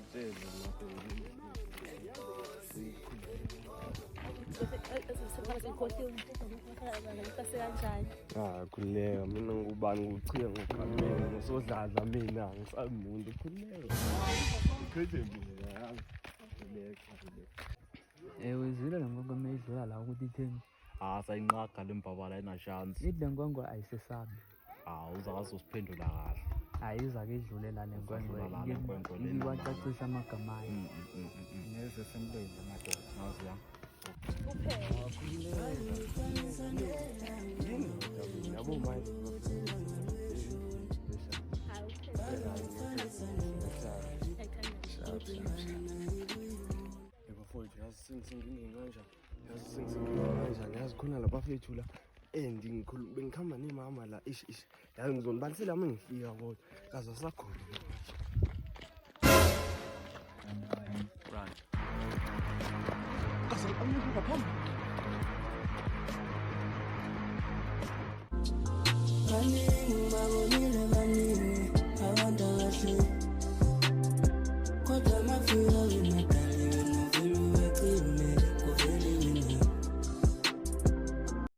Ngitshele lapho. Ah, khululeka mina ngubani ngikuchiya ngokuqamela ngosodladla mina ngisabi muntu khululeka. Ngiphethe mina yazi. Khululeka khululeka. Ewe izwile le nkwenkwe uma idlula la ukuthi itheni. Ah, sayinqaga le mbabala ayinashansi. Ithi le nkwenkwe ayisesabi. Ah, uza kazosiphendula kahle. Hayi iza ke idlule la le nkwenkwe. Izadlula la le nkwenkwe lena. Iwacacisa amagama ayo. Ngeze simlinde madoda. Ngazi ya. Yabo manje. Yebo mfowethu yazi sengisenkingeni kanjani? Yazi sengisenkingeni kanjani? Yazi khona la bafethu la and ngikhuluma bengikhamba nemama la ish ish. Yazi ngizonibalisela uma ngifika kodwa. Kaze asakhona. Run. Kaze amnyuka ngaphambi. Baningi babonile.